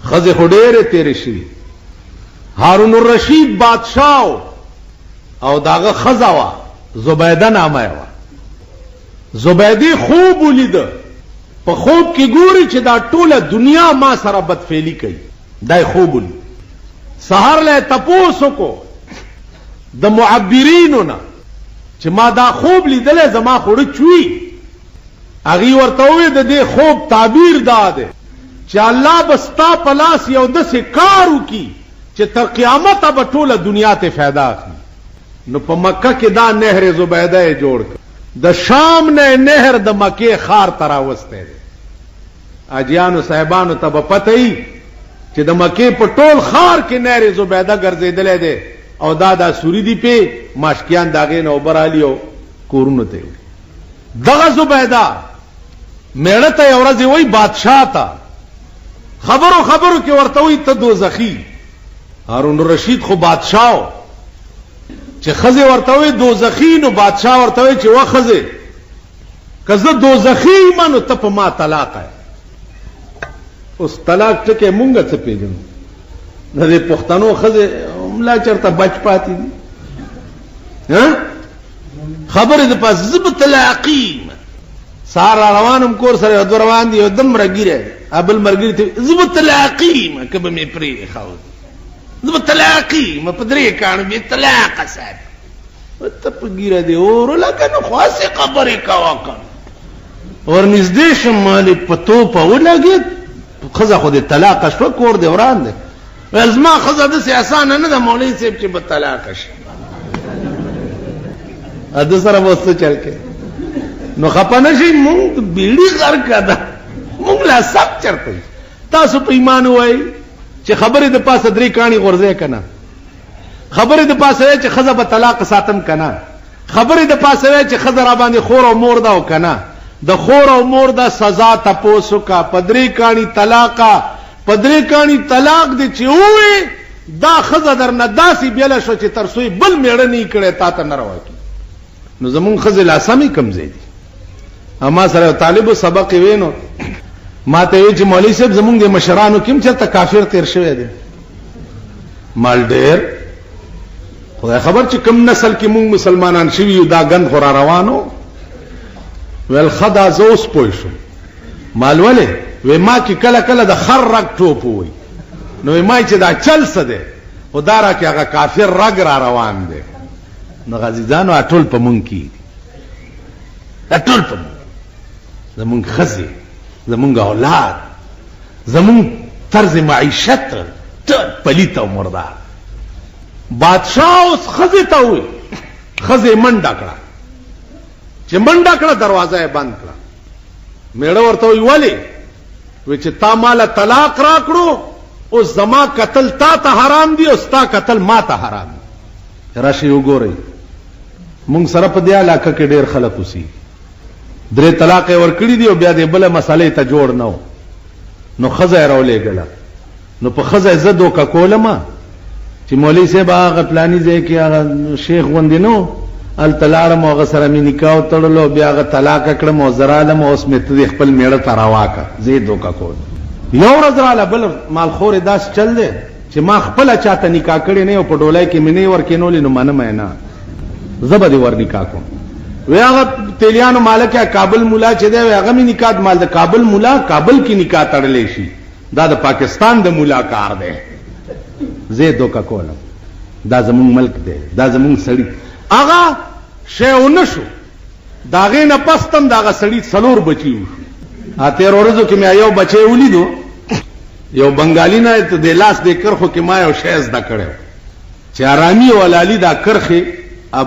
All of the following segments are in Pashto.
ښځې خو ډېرې تېرې شوي. هارون الرشید بادشاه و او د هغه ښځه وه، زبیده نامه یې وه. زبیدې خوب ولید، په خوب کې ګوري چې دا ټوله دنیا ما سره بدفعلي کوي. دا یې خوب ولید. سهار له یې تپوس وکړو د معبرینو نه چې ما دا خوب لیدلی، زما خوړه چوي. هغوی ورته وویل، د دې خوب تعبیر دا دی چې الله به ستا په لاس یو داسې کار وکړي چې تر قیامته به ټوله دنیا ترې فایده اخلي. نو په مکه کې دا نهر زبیده یې جوړ کړ، د شام نه یې نهر د مکې ښار ته راوستی دی. حاجیانو صاحبانو ته به پته وي چې د مکې په ټول ښار کې نهر زبیده ګرځېدلی دی او دا دا سوري دي پې ماشکیان د هغې نه اوبه رالي او کورونو ته یې وړي. دغه زبیده مېړه ته یو ورځ وایي بادشاه ته خبرو خبرو کې ورته وایي ته دوزخي. هارون الرشید خو بادشاه و، چې ښځې ورته وایي دوزخي نو بادشاه ورته وایي چې وه ښځې که زه دوزخي یم نو ته په ما طلاقه یې. اوس طلاق ټکی مونږ څه پېژنو؟ د دې پښتنو ښځې هم لا چېرته بچ پاتې دي. خبرې د پاس زه به طلاقي یم. سهار را روانم کور سره یو دوه روان دي، یو دمره ږیره دی، بل ملګري ته زه به طلاقي یم که به مې پرېښود، زه به طلاقي یم په درې کاڼو بې طلاقه صاحب ته په ږیره دې اور ولګه نو خو هسې خبرې کوه که نه. ورنږدې شم مالې په توپه ولګېد، ښځه خو دې طلاقه شوه، کور دې وران دی. ویل زما ښځه داسې اسانه نه ده مولوي صاحب چې به طلاقه شي، د سره به څه چل کوي؟ نو خپه نه شئ، مونږ بیړي غرقه ده، مونږ لا سب چرته. تاسو په ایمان ووایئ چې خبرې د پاسه درې کاڼي غورځوي که نه؟ خبرې د پاسه وایي چې ښځه به طلاق ساتم که نه؟ خبرې د پاسه وایي چې ښځه را باندې خور او مور ده او که نه؟ د خور او مور د سزا تپوس وکړه، په درې کاڼي طلاقه، په درې کاڼي طلاق دې چې ووې دا ښځه درنه داسې بېله شوه چې تر څو یې بل مېړه نه وي کړی تا ته نه روا کېږي. نو زمونږ ښځې لا سمې کوم ځای دي؟ ما سره یو طالب سبق یې وی نو ما ته وی چې مولوي صاحب زمونږ د مشرانو کې هم چېرته کافر تېر شوی دی. مال ډېر خدای خبر چې کوم نسل کې مونږ مسلمانان شوي یو دا ګند خو را روانو. ویل ښه دا زه اوس پوه شوم. مال ولې؟ وی ما کې کله کله د خر رګ ټوپ وي، نو وی ما چې دا چل څه دی، خو دا راکې هغه کافر رګ را روان دی. نو غزیزانو ټول په مونږ کې دي، دا ټول په مونږ، زمونږ ښځې، زمونږ اولاد، زمونږ طرز معیشت ټول پلیت او مردار. بادشاه اوس ښځې ته وویل، ښځې منډه کړه، چې منډه کړه دروازه یې بند کړه. میړه ورته وی ولی؟ وی چې تا ماله طلاق راکړو، اوس زما قتل تا ته حرام دی او ستا قتل ما ته حرام دی. راشئ وګورئ، مونږ سره په دې علاقه کې ډېر خلک اوسي، درې طلاق یې ورکړي دي او بیا دې بله مسئلې ته جوړ نه و، نو ښځه یې راولېږله. نو په ښځه یې زه دوکه کولم چې مولوي صاحب هغه پلاني ځای کې هغه شیخ غوندې نه و، هلته لاړم او هغه سره مې نکاح وتړلو او بیا هغه طلاقه کړم او زه رالم او اوس مې ته دې خپل مېړه ته راواکه. زه یې دوکه کولم. یو ورځ راله بل مال خور یې داسې چل دی چې ما خپله چاته نکاح کړې نه او په ډولۍ کې مې نه یې ورکېنولې، نو منم یې نه، زه به دې ور نکاح کوم. وی هغه تیلیانو مالک یا کابل مولا چې دی، وی هغه مې نکاح مال د کابل مولا کابل کې نکاح تړلی شي، دا د پاکستان د مولا کار دی. زه دوکه کولم، دا زمونږ ملک دی، دا زمونږ سړي. هغه شی ونه شو، د هغې نه پس هم د هغه سړي څلور بچي وشو. تېرو ورځو کې مې یو بچی ولیدو، یو بنګالي نه ته د لاس دې کرښو کې ما یو شی زده کړی و چې ارامي او حلالي دا کرښې.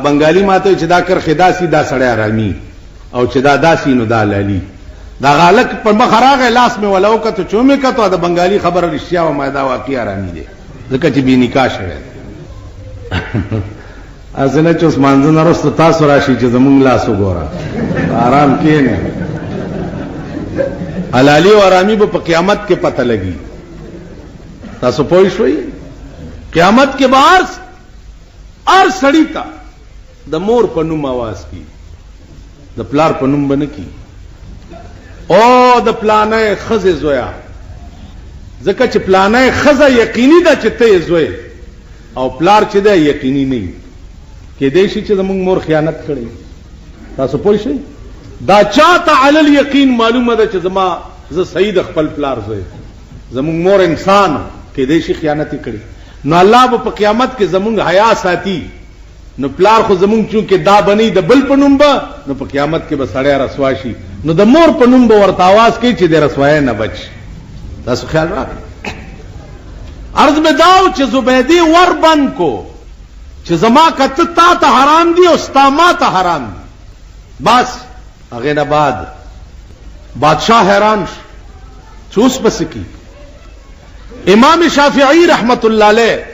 بنګالي ما ته چې دا کرښې داسې، دا سړی ارامي او چې دا داسې نو دا حلالي. دا هلک په مخه راغی، لاس مې وله وکتو، چې ومې کتو د بنګالي خبره رښتیا وه، ما دا واقعي ارامي دی ځکه چې بې نکاح شوی دی. هسې نه چې اوس مانځه نه وروسته تاسو راشئ چې زمونږ لاس وګوره، آرام کښېنئ. حلالي او ارامي به په قیامت کې پته لګي. تاسو پوه شوئ؟ قیامت کې به هر سړي ته د مور په نوم اواز کیږي، د پلار په نوم به نه کیږي. او د پلانې ښځې زویا، ځکه چې پلانۍ ښځه یقیني ده چې ته یې زوی او پلار چې دی یقیني نه وي. کېدای شي چې زموږ مور خیانت کړی. تاسو پوه شئ؟ دا چاته علی الیقین معلومه ده چې زما زه صحیح د خپل پلار زوی. زموږ مور انسان کېدای شي خیانت یې کړی. نو الله به په قیامت کې زموږ حیا ساتي. نو پلار خو زموږ چونکه دا به نه د بل په نوم به، نو په قیامت کې به سړی رسوا شي، نو د مور په نوم به ورته اواز کوي چې د رسوایۍ نه بچ. تاسو خیال راغی؟ عرض مې دا و چې زبیدې ور بند کو چې زما کته تا ته حرام دي او ستا ما ته حرام دي. بس هغې نه بعد بادشاه حیران شو چې اوس به څه کېږي. امام شافعي رحمت الله علیه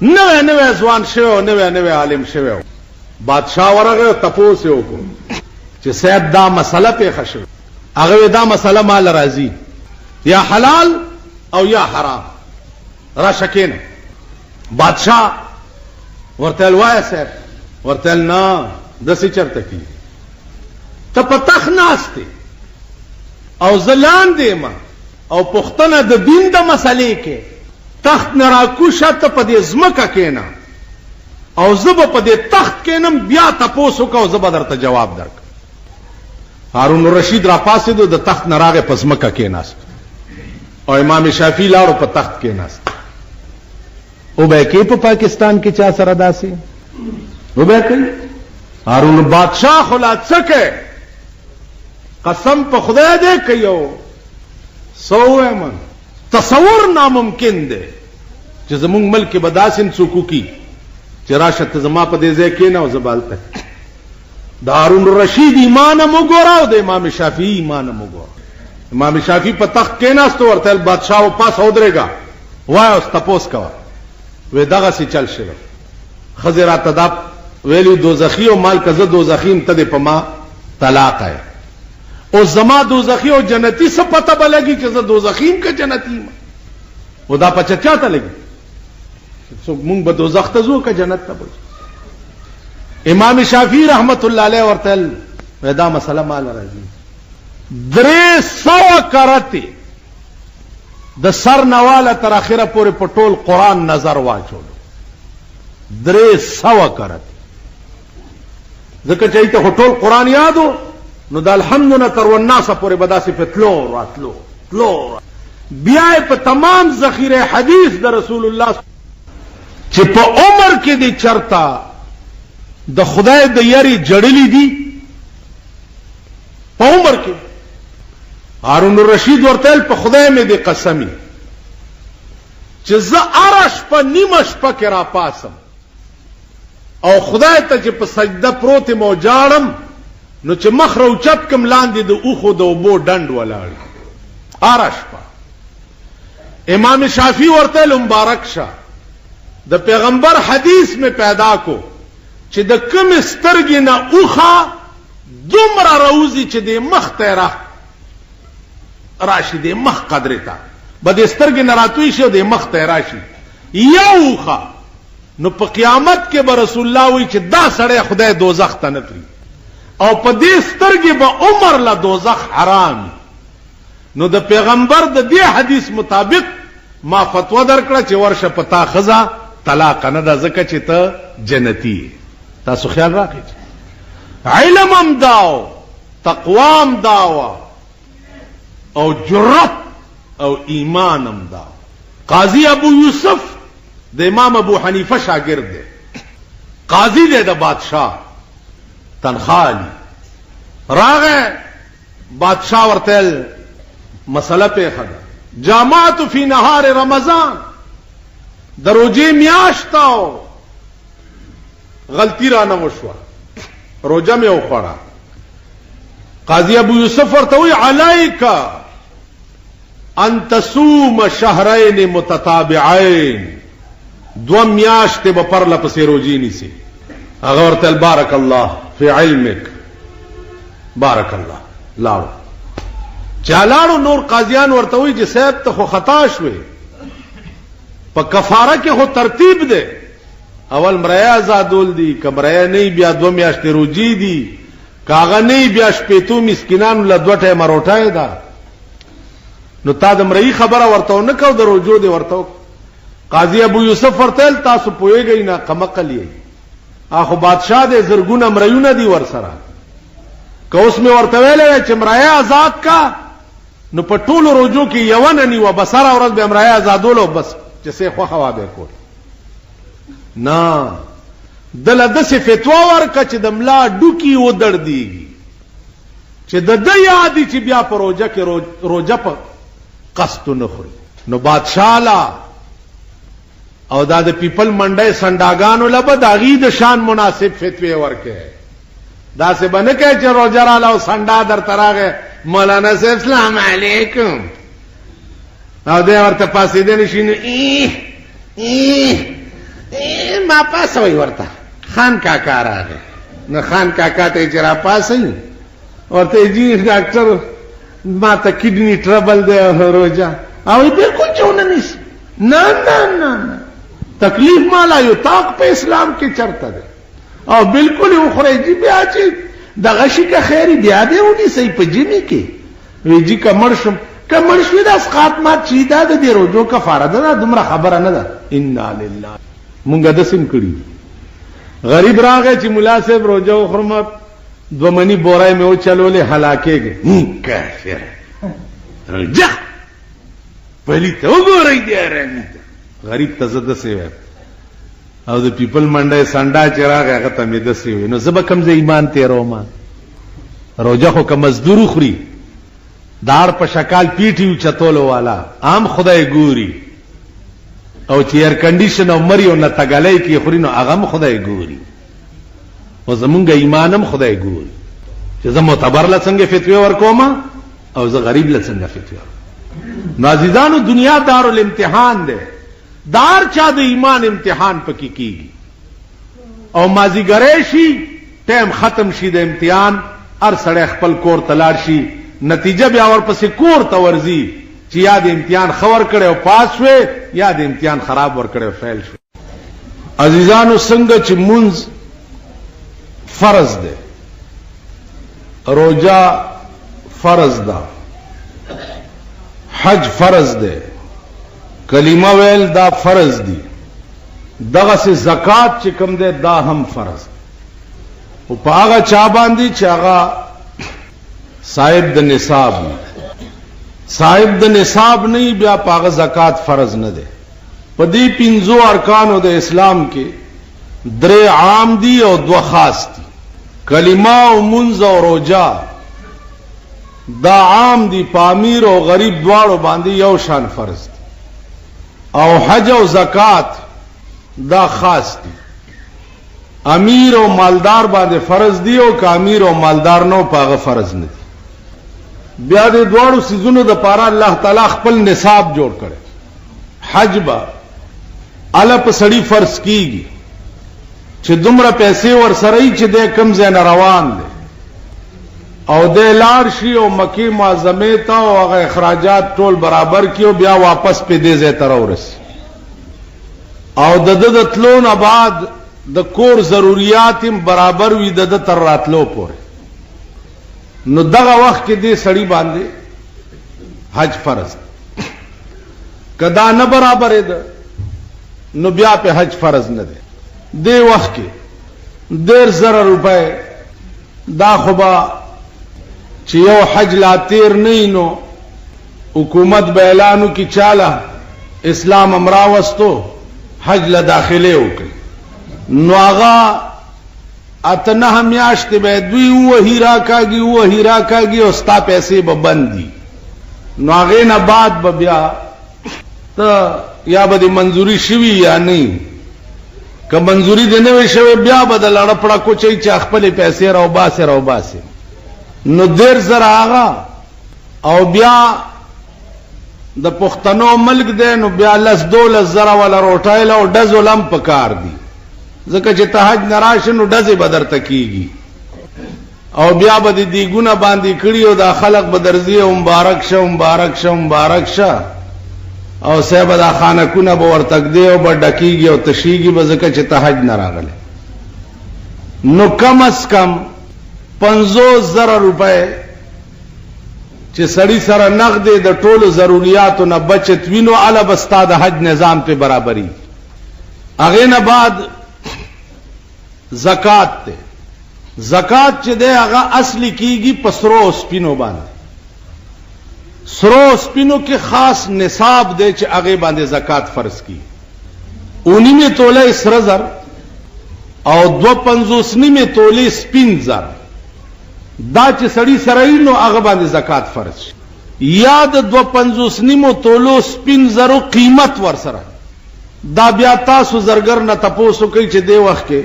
نوی نوی ځوان شوی او نوی نوی عالم شوی و. بادشاه ورغی او تپوس یې وکړو چې صاحب دا مسله پېښه شوې. هغه وی دا مسله مال راځي یا حلال او یا حرام، راشه کېنه. بادشاه ورته ویل وایه صاحب. ورته ویل نه داسې چېرته کېږي، ته په تخت ناست یې او زه لاندې یم او پوښتنه د دین د مسلې کې، تخت نه راکوز شه، ته په دې ځمکه کېنه او زه به په دې تخت کېنم، بیا تپوس وکړه او زه به درته جواب درکړم. هارون الرشید راپاڅېدو، د تخت نه راغی په ځمکه کېناست او امام شافعي لاړو په تخت کېناست. وبه کې په پاکستان کې چا سره داسې وبه کوي؟ هارون بادشاه خو لا څه کوي، قسم په خدای دی که یو څه ووایم تصور ناممکن دی چې زمونږ ملک کې به داسې هم څوک وکړي چې راشه ته زما په دې ځای کښېنه او زه به هلته. د هارون الرشید ایمان هم وګوره او د امام شافعي ایمان هم وګوره. امام شافعي په تخت کېناست، ورته ویل بادشاه وپاسه ودرېږه، وایه اوس تپوس کوه. وې دغسې چل شوی، ښځې راته دا ویلي دوزخي او مال که زه دوزخي یم ته دې په ما طلاقه یې. اوس زما دوزخي او جنتي څه پته به لګي چې زه دوزخي یم که جنتي یم؟ او دا پچه چاته لګي چې څوک مونږ به دوزخ ته ځو که جنت ته به ځو؟ امام شافعي رحمت الله علیه ورته دا مسله مال راځي 300 کرته د سر نواله تر اخره پورې په ټول قرآن نظر واچولو، 300 کرته، ځکه چې ته خو ټول قرآن یادو، نو د الحمد نه تر والناس پورې به داسې په تلو راتلو تلو، بیا یې په تمام ذخیره حدیث د رسول الله چې په عمر کې دې چرته د خدای د یری جړلې دي په عمر کې. هارون الرشید ورته په خدای مې دې قسمي چې زه هره شپه نیمه شپه کې راپاسم او خدای ته چې په سجده پروت یم او ژاړم، نو چې مخ راوچت کړم لاندې د اوښو د اوبو ډنډ ولاړ هره شپه. امام شافعي ورته ویل مبارک شه، د پیغمبر حدیث مې پیدا کو چې د کومې سترګې نه اوښه دومره راوځي چې دې مخ ته را راشي، دې مخ قدرې ته به دې سترګې نه راتوی شي او دې مخ ته راشي یو اوښه، نو په قیامت کې به رسول الله وایي چې دا سړی خدای دوزخ ته نه پرېږدي او په دې سترګې به عمر له دوزخ حرام. نو د پیغمبر د دې حدیث مطابق ما فتوا درکړه چې ورشه په تا ښځه طلاق نه ده، ځکه چې ته جنتي یې. تاسو خیال راغی چې علم هم داو، تقوا هم داوه او جرأت او ایمان هم داو. قاضي ابو یوسف د امام ابو حنیفه شاګرد دی، قاضي دی د بادشاه، تنخوا علی راغی، بادشاه ورته مسله پېښه ده، جامعت فی نهار رمضان، د روژې میاشت او غلطي رانه وشوه، روژه مې وخوړه. قاضي ابو یوسف ورته وایي علیک ان تصوم شهرین متتابعین، دوه میاشتې به پرله پسې روژې نیسې. هغه ورته بارک الله فی علمک، بارک الله. لاړو چې لاړو، نور قاضیان ورته وایي چې صاحب ته خو خطا شوې، په کفاره کې خو ترتیب دی، اول مریه آزادول دي، که مریه نه بیا 2 میاشتې روژې دي، که هغه نه بیا 60 مسکینانو له 2 ټایمه روټۍ ده. نو تا د مرئی خبره ورته ونه کو، د روجو دی ورته وکړه. قاضي ابو یوسف ورته ویل، تاسو پوهېږئ نه، قمقل یئ، اخو بادشاه دی، زرګونه مریونه دي ورسره. که اوس مې ورته ویلی وای چې مریی ازاد کا، نو په ټولو روجو کې یوه نه نیوه، بس هره ورځ به مریی ازادول او بس چې څه یې خوښه وه به یې کول. نه، ده له داسې فتوا ورکړه چې د ملا ډوکي ودړدېږي، چې د ده یاد وي چې بیا په روژه کې روژه په قصد نه خوري. نو بادشاه له او دا د پیپل منډۍ سنډاګانو له به د هغوی د شان مناسب فتوې ورکړي. داسې به نه کوي چې روژه راله او سنډا درته راغی، مولانا صاحب سلام علیکم، او دی ورته پاڅېدی نه شي، نو ای ای ای ما پاڅوئ ورته. خان کاکا راغی، نو خان کاکا ته یې چې راپاڅوي ورته یې جي ډاکټر ما ته کډني ټربل دی او روژه، او یې بالکل چې ونه نیسي. نه نه نه نه، تکلیف ما لا یطاق په اسلام کې چرته دی، او بالکل یې وخورئ جي، بیا چې دغه شي که خیر بیا دې ونیسئ په ژمي کې. وی جي که مړ شم، که مړ شوې دا اسقاط مات شي، دا د دې روژو کفاره ده، دا دومره خبره نه ده. انا لله، مونږ داسې هم کړي. غریب راغی چې ملا صاحب روژه وخورم، دوه مني بورای مې وچلولې، هلاکېږي. کافر روژه پلي ته وګورئ دې حرامي ته. غریب ته زه داسې وایم، او د پیپل منډۍ سنډا چې راغی هغه ته مې داسې وویل، نو زه به کوم ځای ایمان تېروم؟ روژه خو که مزدور وخوري، د هر په شکال پیټي اوچتولو والا هم خدای ګوري، او چې ایرکنډیشن او مري او نتګلۍ کې خوري نو هغه هم خدای ګوري، او زمونږ ایمان هم خدای ګوري چې زه معتبر له څنګه فتوی ورکوم او زه غریب له څنګه فتوی ورکوم. نو عزیزانو، دنیا دارالامتحان دی، د هر چا د ایمان امتحان پکې کیږي، او مازیګری شي، ټایم ختم شي د امتحان، هر سړی خپل کور ته لاړ شي، نتیجه بیا ورپسې کور ته ورځي چې یا د امتحان ښه ورکړی او پاس شوې، یا د امتحان خراب ورکړی او فیل شوې. عزیزانو، څنګه چې مونځ فرض دی، روژه فرض ده، حج فرض دی، کلمه ویل دا فرض دي، دغسې زکات چې کوم دی دا هم فرض دی، خو په هغه چا باندې چې هغه صاحب د نصاب وي. صاحب د نصاب نه بیا په هغه زکات فرض نه دی. په دې پنځو ارکانو د اسلام کې درې عام دي او دوه خاص دي. کلمه او مونځ او روژه دا عام دي، په امیر او غریب دواړو باندې یو شان فرض دي، او حج او زکات دا خاص دي، امیر او مالدار باندې فرض دي، او که امیر او مالدار نه په هغه فرض نه دي. بیا د دواړو سیزونو د پاره الله تعالی خپل نصاب جوړ کړي. حج به اله په سړي فرض کیږي چې دومره پیسې ورسره وي چې دی کوم ځای نه روان دی، او دی لاړ شي او مکې معظمې ته او هغه اخراجات ټول برابر کړي او بیا واپس پې دې ځای ته راورسي، او د ده د تلو نه بعد د کور ضروریات هم برابر وي د ده تر راتلو پورې، نو دغه وخت کې دې سړي باندې حج فرض دی. که دا نه برابرېده نو بیا په حج فرض نه دی. دې وخت کې 30,000 روپۍ دا خو به چې یو حج لا تیر نه نو حکومت به اعلان وکړي چاله اسلام هم راوستو حج له داخلې وکړي، نو هغه اته نهه میاشتې به دوی ووهي راکاږي ووهي راکاږي او ستا پیسې به بند دي، نو هغې نه بعد به بیا ته یا به دې منظوري شوي یا نه، که منظوري دې نه وي شوې بیا به د لړه پړه کوچوي چې خپلې پیسې راوباسې راوباسې. نو 30,000 هغه، او بیا د پښتنو ملک دی نو بیا 10 12,000 والا روټۍ له او ډزو لم پکار دي، ځکه چې ته حج نه راشې نو ډزې به درته کېږي، او بیا به دې دیګونه باندې کړي او دا خلق به درځي او مبارک شه مبارک شه مبارک شه، او صاحب دا خانکونه به ورته ږدې او به ډکېږي او تشېږي به، ځکه چې ته حج نه راغلی. نو کم از کم 50,000 روپۍ چې سړي سره نغدې د ټولو ضروریاتو نه بچت وي نو هله به ستا د حج نظام پرې برابرېږي. هغې نه بعد زکات دی. زکات چې دی هغه اصلي کېږي په سرو او سپینو باندې. سرو او سپینو کې خاص نصاب دی چې هغې باندې زکات فرض کېږي. اونیمې توله سره زر او 52 نیمې تولې سپین زر. دا چې سړي سره وي نو هغه باندې زکات فرض شي. یا د 52 نیمو تولو سپین زرو قیمت ورسره. دا بیا تاسو زرګر نه تپوس وکړئ چې دې وخت کې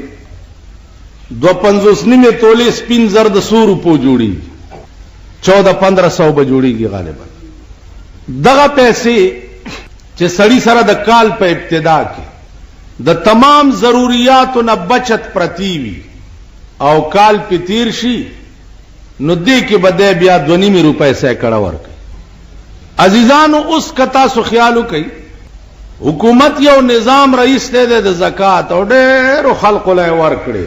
52 نیمې تولې سپین زر د څو روپو جوړیږي؟ 14 1500 به جوړیږي غالبا. دغه پیسې چې سړي سره د کال په ابتدا کې د تمام ضروریاتو نه بچت پرتی وي او کال پې تیر شي نو دې کې به دی بیا 2.5 روپۍ سیکړه ورکوي. عزیزانو اوس که تاسو خیال وکړئ حکومت یو نظام رئیس دی د زکات او ډېرو خلقو له یې ورکړې،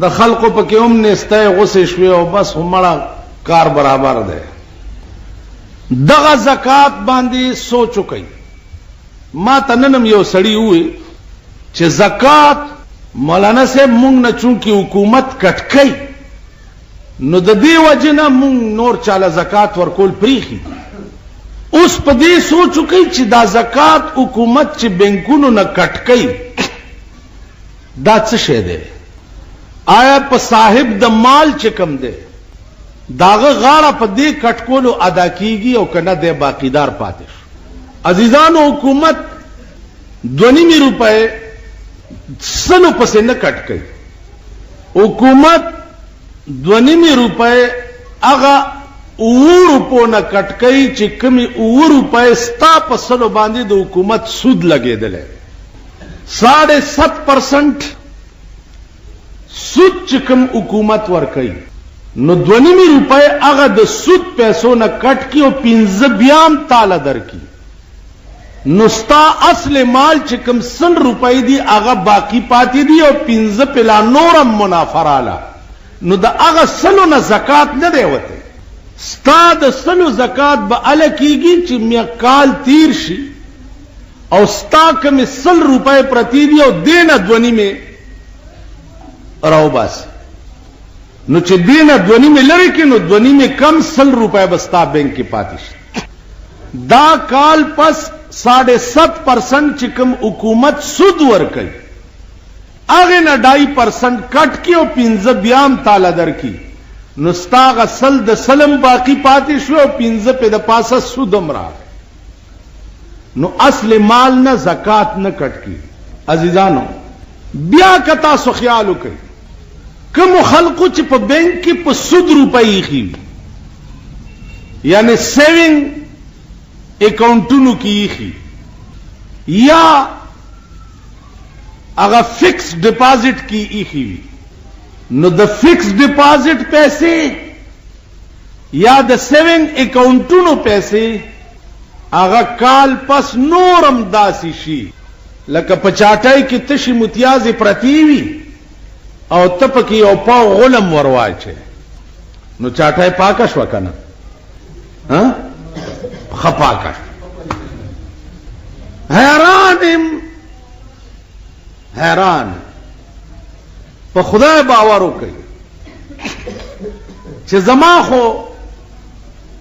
د خلقو پکې هم نیستۍ غوسې شوې او بس خو مړه کار برابر دی. دغه زکات باندې سوچ وکړئ. ما ته نن هم یو سړي وویل چې زکات مولانا صاحب مونږ نه چونکې حکومت کټ کوي نو د دې وجې نه مونږ نور چاله زکات ورکول پریښي. اوس په دې سوچ وکړئ چې دا زکات حکومت چې بینکونو نه کټ کوي دا څه شی دی؟ آیا په صاحب د مال چې کوم دی د هغه غاړه په دې کټ کولو ادا کیږي او که نه دی باقیدار پاتې شو؟ عزیزانو حکومت 2.5 روپۍ سلو پسې نه کټ کوي. حکومت 2.5 روپۍ هغه 7 روپو نه کټ کوي چې کومې 7 روپۍ ستا په سلو باندې د حکومت سود لګېدلی. 7.5% سود چې کوم حکومت ورکوي نو 2.5 روپۍ هغه د سود پیسو نه کټ کړي او 5 بیا هم تاله درکړي. نو ستا اصل مال چې کوم 100 روپۍ دي هغه باقي پاتې دي او 5 پې لا نور هم منافع راله. نو د هغه سلو نه زکات نه دی وتی. ستا د سلو زکات به هله کېږي چې میا کال تیر شي او ستا کومې 100 روپۍ پرتې دي او دې نه 2.5 راوباسي. نو چې دې نه 2.5 لرې کړې نو 2.5 کم 100 روپۍ به ستا بینک کې پاتې شي. دا کال پس 7.5% چې کوم حکومت سود ورکوي هغې نه 2.5% کټ کړي او 5 بیا هم تاله درکړي نو ستا هغه 100 د 100 هم باقي پاتې شوې او 5 پې د پاسه سود هم راغی. نو اصل مال نه زکات نه کټ کیږي. عزیزانو بیا که تاسو خیال وکړئ کومو خلکو چې په بینک کې په سود روپۍ ایښي وي یعنی سیوینګ اکاونټونو کې ایښي یا هغه فکس ډیپازټ کې ایښي وي نو د فکس ډیپازټ پیسې یا د سیوینګ اکاونټونو پیسې هغه کال پس نور هم داسې شي لکه په چاټۍ کې تشې متیازې پرتې وي او ته پکې یو پاو غلم ور واچوې نو چاټۍ پاکه شوه که نه؟ ښه پاکه شوه. حیران یم، حیران. په خدای باور وکړئ چې زما خو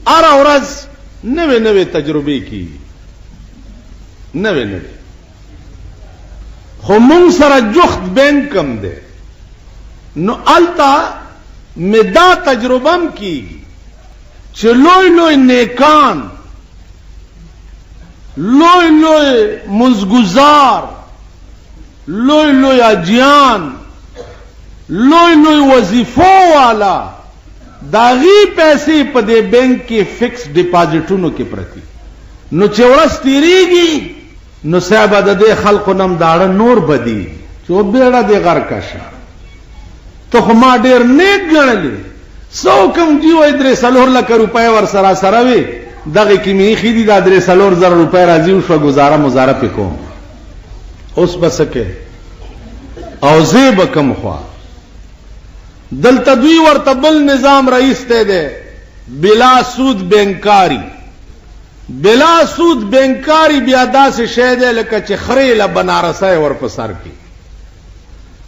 هره ورځ نوې نوې تجربې کیږي، نوې نوې. خو مونږ سره جوخت بینک کم دی نو هلته مې دا تجربه هم کیږي چې لوی لوی نیکان، لوی لوی منځګزار، لوی لوی اجیان، لوی لوی وظیفو والا د هغې پیسې په دې بینک کې فکس ډیپازټونو کې پرتي. نو چې ورځ تیریږي نو صاحب د دې خلکو نم داړه نور بدیږي چې وبېړه دې غرقه شه، ته خو ما ډېر نیک ګڼلې، څه وکړم جي وایي 3-4 لکه روپۍ ورسره سره وې، دغې کې مې ایښي دي، دا 3-4 زره روپۍ راځي وشوه ګزاره مزاره پې کوم، اوس به څه کوې او ځې به کوم خوا؟ دلته دوی ورته بل نظام رئیستی دی بلا سود بینکاری، بلا سود بینکاری بیا داسې شی دی لکه چې خرې له بنارسۍ ور په سر کې.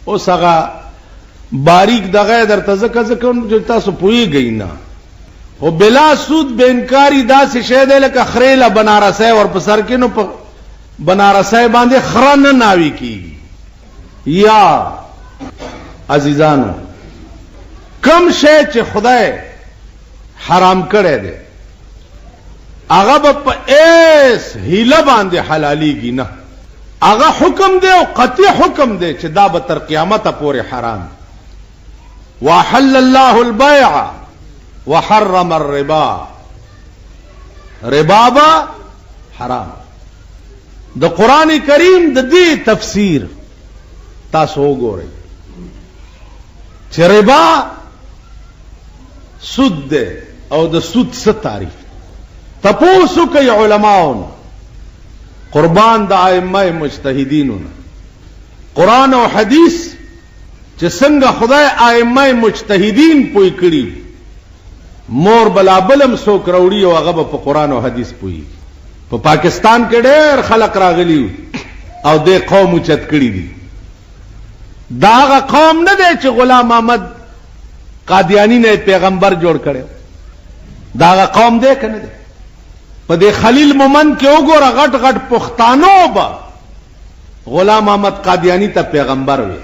اوس هغه باریک دغه درته ځکه ځکه چې تاسو پوهېږئ نه، خو بلا سود بینکاری داسې شی دی لکه خرې له بنارسۍ ور په سر کې، نو په بنارسۍ باندې خره نه ناوي کېږي. یا عزیزانو، کم شی چې خدای حرام کړی دی هغه به په ایس هیله باندې حلالېږي نه، هغه حکم دی او قطعي حکم دی چې دا به تر قیامته پورې حرام دی. واحل الله البيع وحرم الربا، ربا به حرام. د قرآن کریم د دې تفسیر تاسو وګورئ چې ربا سود دی او د سود څه تعریف. تپوس وکړئ علماو نه، قربان د ائمه مجتهدینو نه، قرآن او حدیث چې څنګه خدای ائمه مجتهدین پوی کړي، مور بلابلم څوک راوړي او هغه به په قرآن او حدیث پوهېږي. په پاکستان کې ډېر خلک راغلي او دې قوم اوچت کړي دي. دا هغه قوم نه دی چې غلام احمد قادیانی نه پیغمبر جوړ کړی، دا هغه قوم دی که نه دی؟ په دې خلیل مومند کې وګوره، غټ غټ پښتانو به غلام احمد قادیانی ته پیغمبر وي.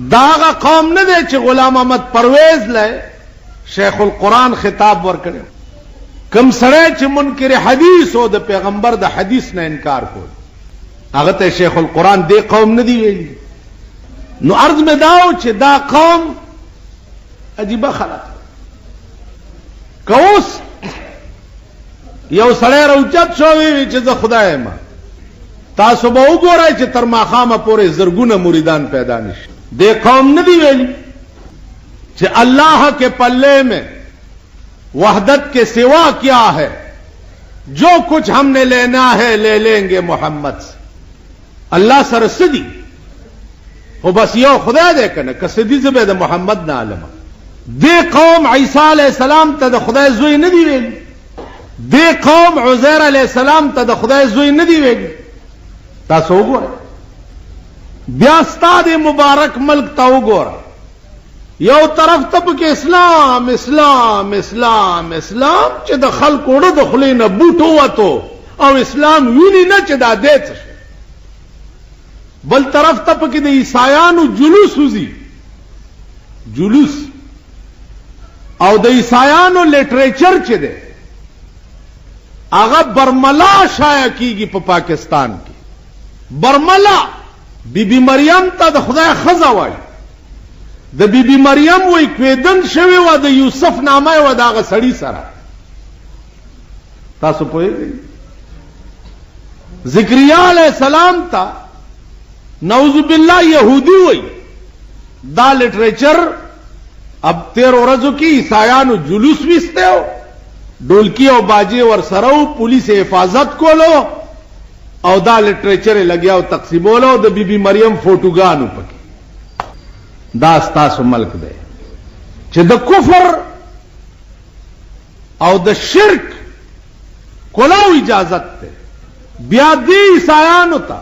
دا هغه قوم نه دی چې غلام احمد پرویز له شیخ القرآن خطاب ورکړی، کم سړی چې منکر حدیث او د پیغمبر د حدیث نه انکار کول، هغه ته شیخ القرآن دې قوم نه دی ویلي. نو عرض مې دا و چې دا قوم عجیبه خلک. که اوس یو سړی راوچت شو وی چې زه خدای یم، تاسو به وګورئ چې تر ماښامه پورې زرګونه مریدان پیدا نشي. دې قوم نه دی ویلي چې الله کې پلې میں وحدت کے سوا کیا ہے، جو کچھ ہم نے لینا ہے لے لیں گے محمد سے. الله سره څه دي؟ خو بس یو خدای دی که نه، که څه دي زه به د محمد نه علم. دې قوم عیسی علیه السلام ته د خدای زوی نه دی ویلي، دې قوم عزیر علیه السلام ته د خدای زوی نه دی ویلي. تاسو وګورئ بیا ستا دې مبارک ملک ته وګوره، یو طرف ته پکې اسلام اسلام اسلام اسلام چې د خلکو اوړه د خولې نه بوټ ووتو او اسلام ویني نه چې دا دی څه شی، بل طرف ته پکې د عیسایانو جلوس وځي، جلوس او د عیسایانو لټریچر چې دی هغه برملا شایع کیږي په پاکستان کې. برملا بی بی مریم ته د خدای ښځه وایي، د بی بی مریم وایي کویدن شوې وه، د یوسف نامه یې وه د هغه سړي سره. تاسو پوهېږئ ذکریا علیه السلام ته نعوذ بالله یهودي وایي. دا لټریچر اب تیر ورځو کې عیسایانو جلوس ویسته و، ډولکی او باجې ورسره و، پولیس حفاظت کولو او دا لټریچر یې لګیا او تقسیمولو او د بی بی مریم فوټوګانو پکې. دا ستاسو ملک دی چې د کفر او د شرک کلاو اجازت ده. بیا دې عیسایانو ته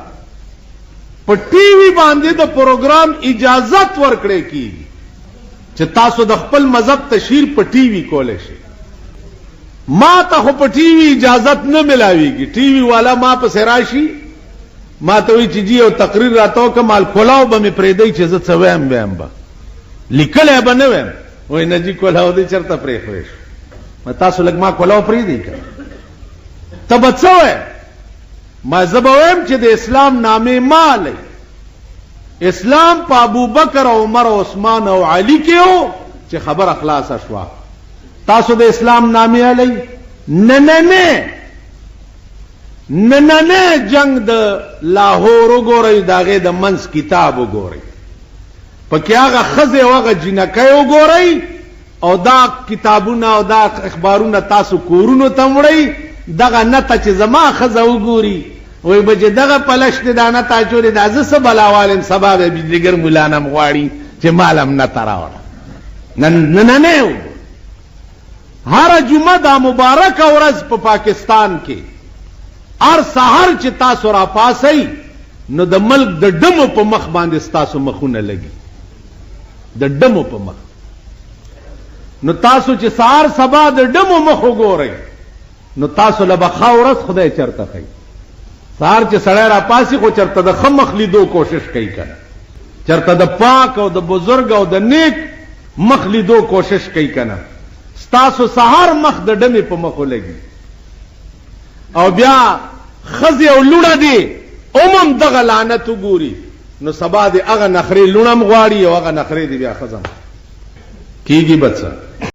په ټي وي باندې د پروګرام اجازت ورکړی کیږي چې تاسو د خپل مذهب تشهیر په ټي وي کولی شئ. ما ته خو په ټي وي اجازت نه ملاویږي، ټي وي والا ما پسې راشي ما ته وایي چې جی یو تقریر راته وکړه، مال کلاو به مې پرېږدئ چې زه څه وایم، وایم به، لیکلی به نه وایم. وایي نه جی کلاو دې چېرته پرېښوی شو، ما تاسو لږ ما کلاو پرېږدئ که نه، ته به څه وایې؟ ما زه به وایم چې د اسلام نامې ما لئ، اسلام په ابوبکر او عمر او عثمان او علي کې و چې خبره خلاصه شوه. تاسو د اسلام نامې الئ؟ نه نه نه نننی جنګ د لاهور وګورئ، د هغې د منځ کتاب وګورئ، پکې هغه ښځې او هغه جینکۍ وګورئ او دا کتابونه او دا اخبارونه تاسو کورونو ته وړئ. دغه نته چې زما ښځه وګوري وایي به چې دغه پلش دې دا نته اچولې، دا زه څه بلا والم، سبا به بجلیګر ملا نه هم غواړي چې مال هم نته راوړه. نن نننی وګورئ. هره جمعه دا مبارکه ورځ په پاکستان کې هر سهار چې تاسو راپاڅئ نو د ملک د ډمو په مخ باندې ستاسو مخونه لګي، د ډمو په مخ. نو تاسو چې سهار سبا د ډمو مخ وګورئ نو تاسو له به ښه ورځ خدای چرته ښیي. سهار چې سړی راپاڅي خو چرته د ښه مخ لیدو کوشش کوي که نه، چرته د پاک او د بزرګ او د نیک مخ لیدو کوشش کوي که نه. ستاسو سهار مخ د ډمې په مخ ولګي او بیا ښځې او لوڼه دې هم هم دغه لعنت وګوري نو سبا دې هغه نخرې لوڼه هم غواړي او هغه نخرې دې بیا ښځه هم کېږي به څه؟